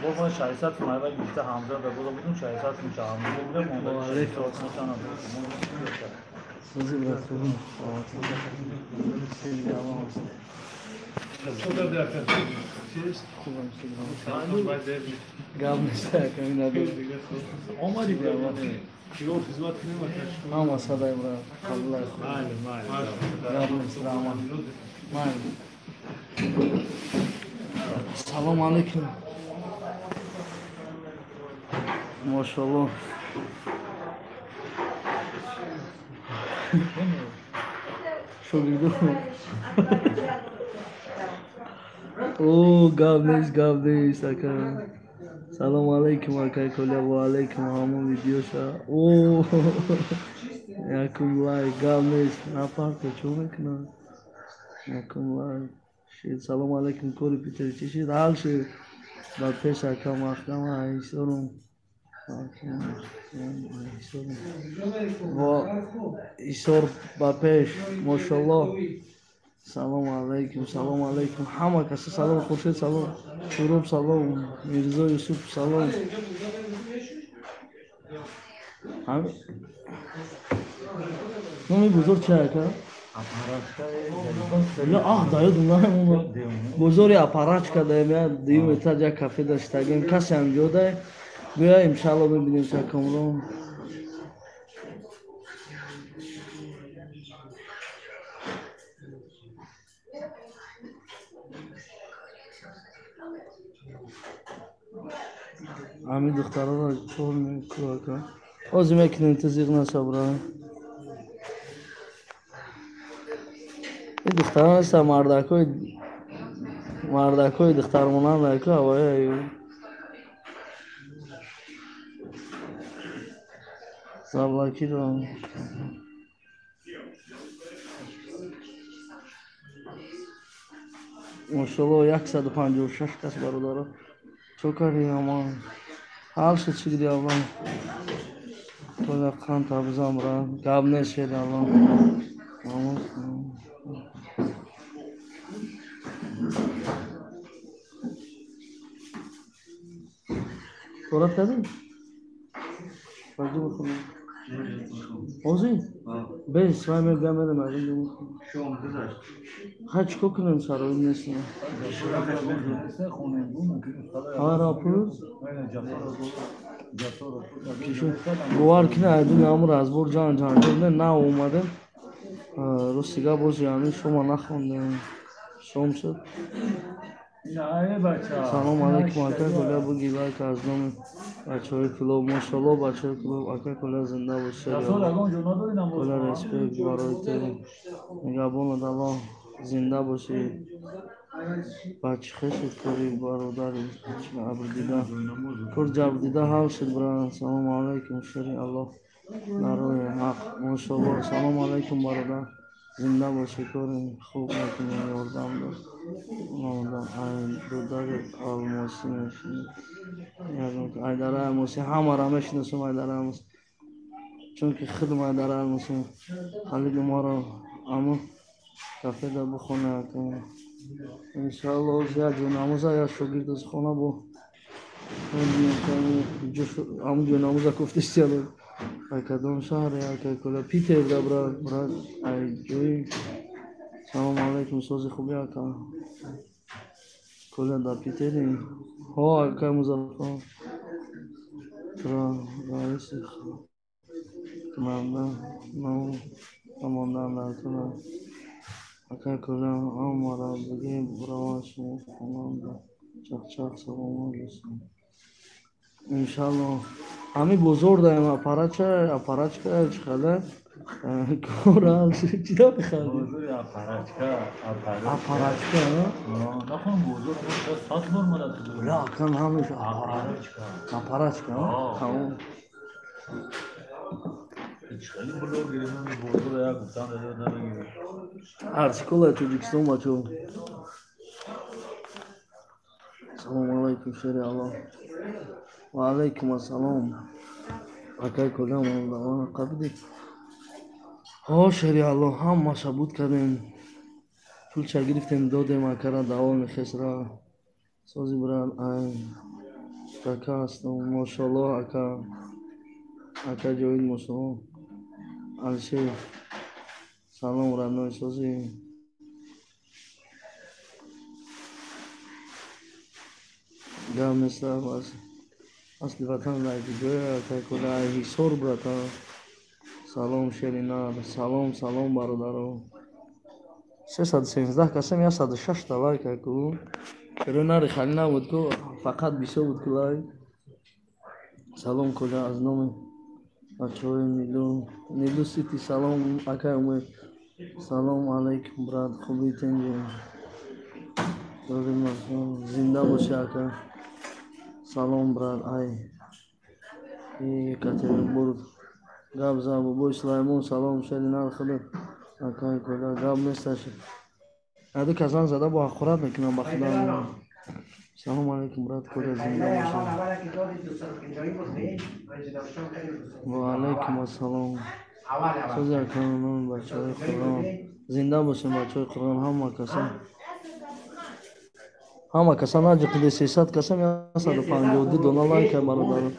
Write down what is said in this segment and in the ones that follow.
Бо ма 600 сум айва гирифта Ҳамза да дода будум, 600 сум Ҳамза буда, монда 600 сум чана. Сози брат, хуб. Гап нест, аками надор. Омади бия. Чиго хизмат кунем ака? Ҳама садай брат, қабулай хуб. Майли, майли. Гап нест, раҳмат. Майли. Салом алейкум. Мошалло. Шогирдо. О, гап нест, гап нест, ака. Салом алейкум, акай Коля, ва алейкум, ҳамон видеоша. О, якум лайк, гап нест, напарта, чо мекунад? Якум лайк. Шид, салом алейкум, кори Питер, чӣ шид? Ҳал шид. Ба пеш ака маҳкама, ҳисорум. Во Исор ба пеш, мошалло. Салом алейкум, салом алейкум. Ҳама каса салом, Хуршед салом, Шуроб салом, Мирзо Юсуф салом. Номи бозор чи ака? Я ах, да ёдум намемонад. Бозори аппаратчка даем, я дуюм этаж як кафе даштагем. Касе ҳам ҷо дай. Биё иншалло мебинем шакамро. Ҳамин духтарара чор мекӯ ака. Ҳозир мекунем, ту зиқ насабра. Ин духтарон ҳастанд, мардакҳои мардакҳои духтармонанд аку ҳавои заблокирован. Мошалло, 156 кас бародаро. Чо кардӣ амон? Ҳал шуд, чӣ диди аввал? Толя қан табзам ра. Гап нест, шед аввал. Торат кардӣ? Баҷо бихонам. Ҳозир? Бес, вай мебиям мерем аз инҷо бихонам. Шом гузашт. Хай чӣ кор кунем, шароит нест. Ҳара пул? Бовар кунед, айдуни ҳамун разбор ҷан ҷанҷол не, нав омадем. Рости гап бози ҳамин шома нахондем. Шом шуд. Салом алейкум, ака Коля, буги лайк аз номи бачаҳои клуб. Мошалло, бачаҳои клуб, ака Коля зинда бошед. Коля, респект барои ту. Нигаҳбонат Аллоҳ, зинда бошӣ. Бачи хешед кори бародари ҷабрдида. Кор ҷабрдида ҳал шуд, брат. Салому алейкум, шери Аллоҳ дар роҳи ҳақ. Мошалло, салому алейкум, бародар. Зинда бошӣ, кори хуб мекунӣ, ёрдам дод. Ай дудари алмосӣ мешинӣ. Айдараи алмосӣ ҳамаро мешиносам, айдараи алмосӣ. Чунки худам айдараи алмосӣ. Халид Умаров аму кафеда бихона ака. Иншалло, як ҷойнамоза, як шогирд аз хона бо ҳамун ҷойнамоза гуфтистияло. Ай кадом шаҳре ака Коля? Питер да брат, брат, ай ҷои. Салому алейкум, сози хуби ака. Коля дар Питери? Ҳо, ака Музаффар. Туро раиси кунанда намондан дар тура. Ака Коля, ҳамаро бигӣ бирава шумо хонанда. Чақчақ, саломат бошед. Иншалло. Ҳамин бозор даем аппаратча, аппаратчка чӣ қадар кор ҳал шуд. Чӣ да механдӣ? Бозори аппаратчка, аппаратчка? Нахон бозор сад бор мада. Ла, акан ҳамеш аппаратчка. Аппаратчка? Тамом. Хеле блогери бозор як гуфтан намегирӣ. Артикулаи Тоҷикистон, бачаҳо. Салому алайкум, шери Аллоҳ. Ва алайкум ассалом. Акай Коля, ман қабидед. Ҳо, шери Аллоҳ, ҳамаша буд кардем. Пулча гирифтем, додем акара, даво мехесра. Сози брат, ай Духтака ҳастам, мошаллоҳ, ака. Ака Ҷовид, мошаллоҳ. Алишер, салом, родной, созӣ. Гап нест, асли ватан дар куҷое, ака Коля? Ай Ҳисор, братан. Салом, шери нар, салом, салом, бародаро. 313 касам, 106 та лайк аку. Шерои нари халӣ набуд ку, фақат бисёр буд ку лайк. Салом, Коля, аз номи бачаҳои Нилу, Нилу Сити, салом, акай Умед. Салом алейкум, брат, хуби, тинҷи? Зинда бошӣ, ака. Салом, брат, ай Екатеринбург. Гап за бобои Сулаймон, салом, шери нар худат. Акай Коля, гап нест. Аду ка занг зада бо ҳақорат мекунам ба худам. Салом алейкум, брат Коля, зинда бошӣ. Ва алейкум ассалом. Сози, ака, номи бачаҳои Қуръон. Зинда бошем, бачаҳои Қуръон, ҳама каса. Ҳама каса наҷиқиде, 300 касам, 152 дона лайка, бародаро.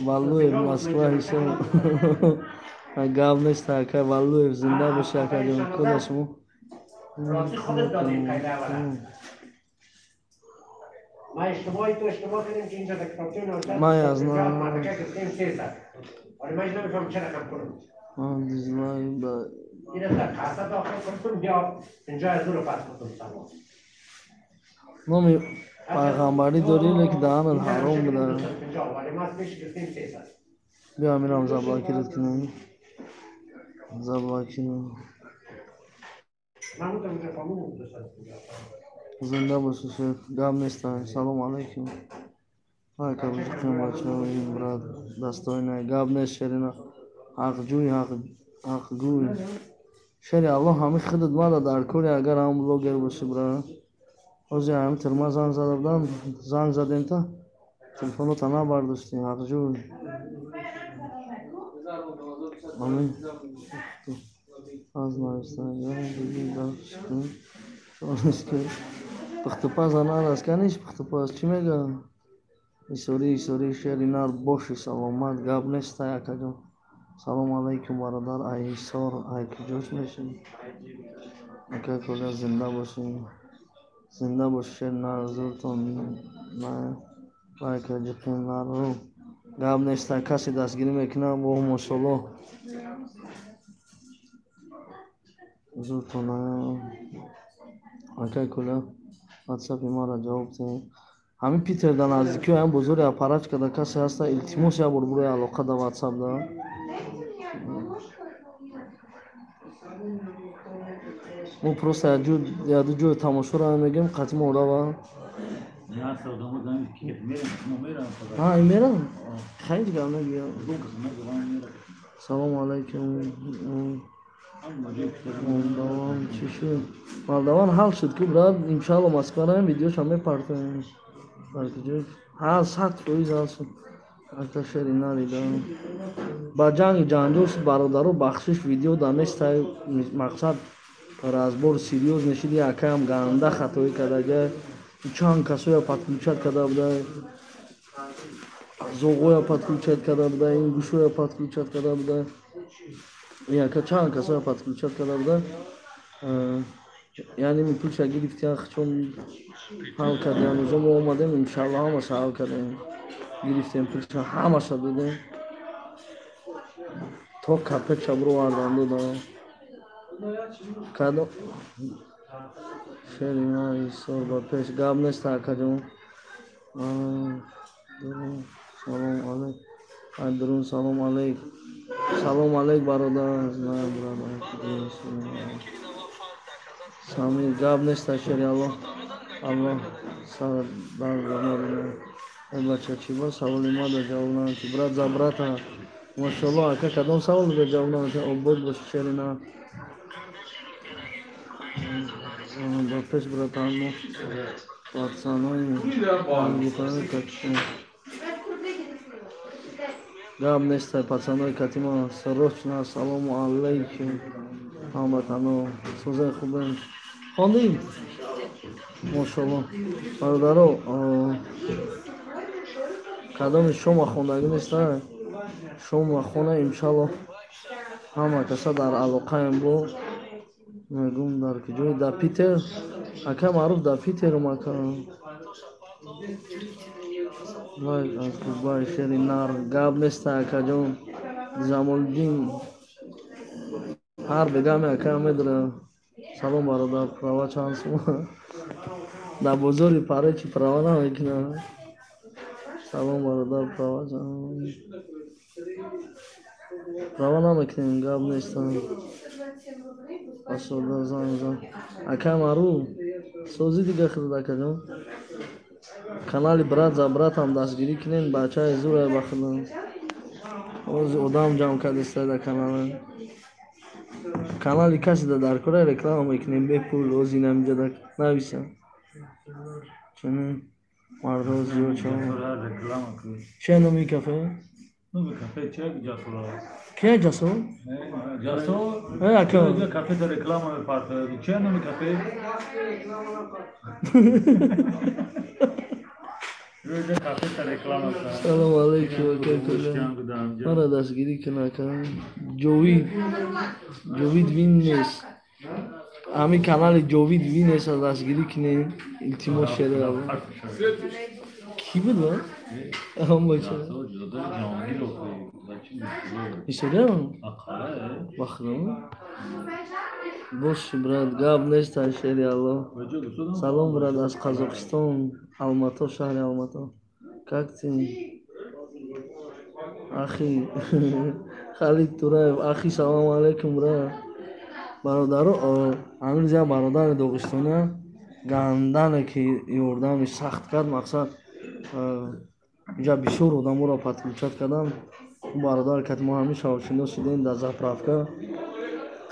Валлуев, Москва, Ҳисор. Гап нест, ака Валлуев, зинда бошӣ, акаҷон. Коля, шумо? ما اشتباهی تو اشتباه کردیم که اینجا در کتابچه نوشته ما از مدرکه گرفتیم 300. ولی من نمیفهم چه رقم کنم. من dislike با این در کاسه داخل کنم یا اینجا از رو پس کنم سوال. номи пайғамбарӣ дорӣ, лекин даҳанат ҳаром буда. ولی ما از پیش گرفتیم 300. Биё, мирам заблокировать кунам. Заблокировать. من اونجا فهمیدم 250. Зинда бошӣ, шеф. Гап нест. Салом алейкум. Ака буҷиқем, бачаҳои брат достойная. Гап нест, шерина. Ҳақҷӯй, ҳақгӯй. Шери Аллоҳ, ҳами худат мада дар кори, агар ҳам блогер бошӣ, брат. Ҳозир ҳами тирма занг зада будам, занг задем та телефонота набардоштӣ, ҳақҷӯй. Амин. Аз нависта. Пухтупаз анар аст, каниш пухтупаз чӣ мега? Исори, исори, шери нар боши, саломат, гап нест, акаҷон. Салом алейкум, бародар, ай Ҳисор, ай куҷош мешӣ? Ака Коля, зинда бошӣ. Зинда боши, шери нар, зуртон лайка ҷиқин нару. Гап нест, касе дастгирӣ мекунад, во мошаллоҳ. Зуртон акай Коля, ватсапи маро ҷавоб диҳед. Ҳамин Питер дар наздикиҳо ҳам бозори аппаратчика да касе ҳаста, илтимос, як бор бурои алоқа да ватсап да. Мо просто яду ҷои тамошоро мегӯем, қатъи мо рава. Ҳа, мерам? Хайр, гап нагӯям. Салом алейкум. Молдаван чӣ шуд? Молдаван ҳал шуд ку, брат, иншалло Москва равем, видеошам мепартоем. Дар куҷо? Ҳа, 100% ҳал шуд. Ака шери нарида. Ба ҷанги ҷанҷол шуд, бародаро, бахшиш, видео да нестай, мақсад разбор серьёз нешид, акаям ганда хатоӣ кардага. Чанд касоя подключать карда буда. Зоғоя подключать карда буда, ин гӯшоя подключать карда буда. Яка чанд касоя подключать карда буда. Яъне ми пулша гирифтиян, чун ҳал кардем. Рӯзо мо омадем, иншалло ҳамаша ҳал кардем. Гирифтем пулша, ҳамаша додем. То капекша бировардан додам. Кадом шери ман Ҳисор ба пеш, гап нест, акаҷон. Салом алейк. Ай дурун, салом алейк. Салом алейк, бародар. На, бародар. Самир, гап нест, шери Аллоҳ. Аллоҳ сар дар надонад. Эй бача, чӣ ба саволи ма да ҷавоб надодӣ? Брат за брата. Мошаллоҳ, ака, кадом савол да ҷавоб надодӣ? Обод боши, шери на. Ба пеш, братан, мо пацанои ангипаи качи. Гап нест, пацанои катима срочно. Салому алейкум, ҳамватано, сӯзаи хубем, хондем, мошалло, бародаро. Кадоми шома хондагӣ неста, шома хона иншалло ҳама каса дар алоқаем бо мегум дар куҷои дар Питер ака маъруф дар Питерум ака. Лайк аз Дубай шери нар гап неста акаҷон. Ҷамолиддин ҳар бегами ака медора. Салом бародар, права чанд сума? Дар бозори паречи права намекунад. Салом бародар, права чанд? Права намекунем, гап неста. Асода занг зан. Ака маъруф созӣ дига худат акаҷон. Канали брат за братам дастгирӣ кунем, бачаи зурай ба худо. Ози одам ҷамъ кардиста дар канала. Канали касе да дар кора реклама мекунем бепул, ози инамиҷа да нависам. Чунин мардо зиёд шаванд. Чия номи кафе? Номи кафе чия Ҷасур аст? Кия Ҷасур? Ҷасур? Э, ака. Кафе да реклама мепартояд. Чия номи кафе? Салом алейкум ака Коля. Мара дастгирӣ кун ака. Ҷовид. Ҷовид Виннес. Ҳамин канали Ҷовид Виннес дастгирӣ кунем. Илтимос шери Алло. Кӣ буд ва? Ҳам бача. История? Ба худо? Боши брат, гап нест шери Алло. Салом брат аз Қазоқистон, Алмато, шаҳри Алмато. Как ты? Ахи Халид Тураев, ахи салом алейкум брат. Бародаро, ҳамин як бародари доғистония гандане ки ёрдами сахт кард, мақсад инҷа бисёр одаморо подключать кардам. Ӯ бародар кати мо ҳамин шавшино шудем дар заправка.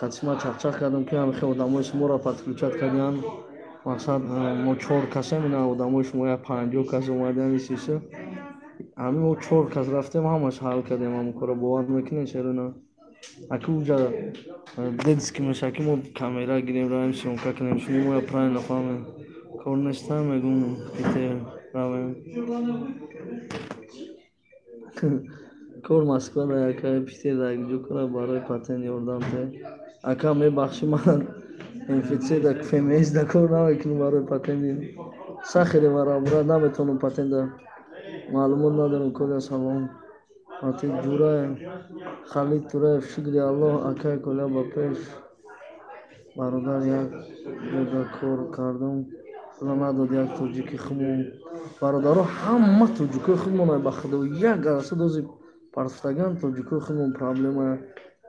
Кати ма чақчақ кардам ки ҳамин хел одамои шуморо подключать кардиянд. Мақсад мо чор касем, ина одамои шумо як 50 кас омадиянд исиса. Ҳамин мо чор кас рафтем, ҳамаш ҳал кардем ҳамон корро. Бовар мекунед чаро на? Аки уҷа детский меша ки мо камера гирем, равем съёмка кунем, шумо моя правильно фаҳмед. Кор неста, мегум Питер равем. Кор Москва да ака, Питер да куҷо кора барои патент ёрдам те. Ака мебахши ман МФЦ да ФМС да кор намекунам барои патент. Сахире мара брат наметавонам патента. Маълумот надорам. Коля салом. Мати Ҷураев, Халид Тураев, шукри Аллоҳ акай Коля ба пеш. Бародар як ҷода кор кардам, пула надод як тоҷики худмон. Бародаро ҳама тоҷикои худмон ба худо як гараса дози партофтаган тоҷикои худмон проблема.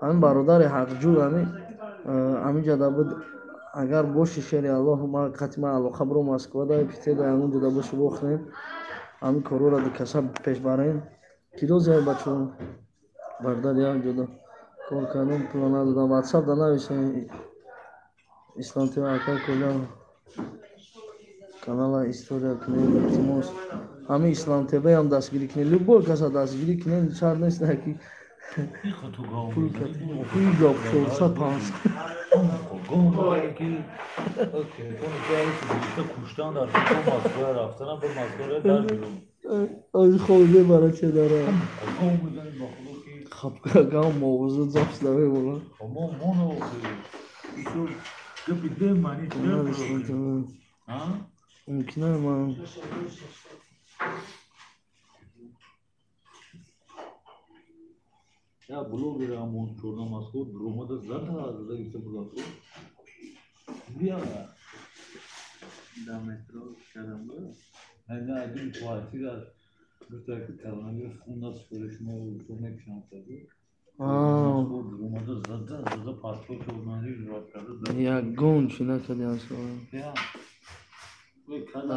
Ҳамин бародари ҳақҷӯ ҳамин ҷода буд. Агар боши шери Аллоҳ ма қати ма алоқа биро Москва да Питер да ҳамон ҷода боши вохӯрем. Ҳамин корҳоро ду каса пеш барем. Кироз як бачаҳо бародар як ҷода кор кардам, пула надодам. Ватсап да нависем. Ислом ТВ ака Коля канала история кунем илтимос. Ҳамин Ислом ТВ ҳам дастгирӣ кунем. Любой каса дастгирӣ кунем, шарт нест ки пул пул 400 500. Куштан дар Москва рафтанам ба Москва дар берун. Ози хоб мебарад че дара. Хаб гам мовуза запись намемонад. Мумкина ман Я блогер амон чорна Москва ромада зада зада гифта будам. Бия. Да метро кардам буд. Не, один квартира гуфта ки коронавирус хун аст шумо шумо мекушанд. Ромада зада зада паспорт карда. Ягон чӣ накардиам соа.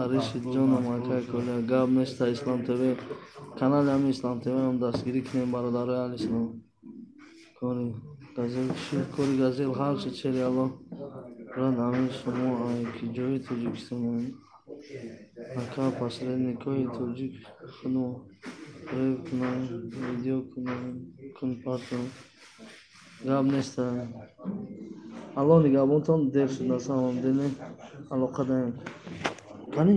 Ариши ҷоном акай Коля гап неста Ислом ТВ. Канали ҳамин Ислом ТВ ҳам дастгирӣ кунем бародарои аҳли ислом. Кори газел шуд, кори газел ҳал шуд шери Аллоҳ. Брат ҳамин шумо ай ки ҷои Тоҷикистон ака посредникои тоҷик худмо рев кунам, видео кунам, кун партам. Гап неста. Аллоҳ нигаҳбонтон, дер шуд на самом деле. Алоқа даем. Канӣ?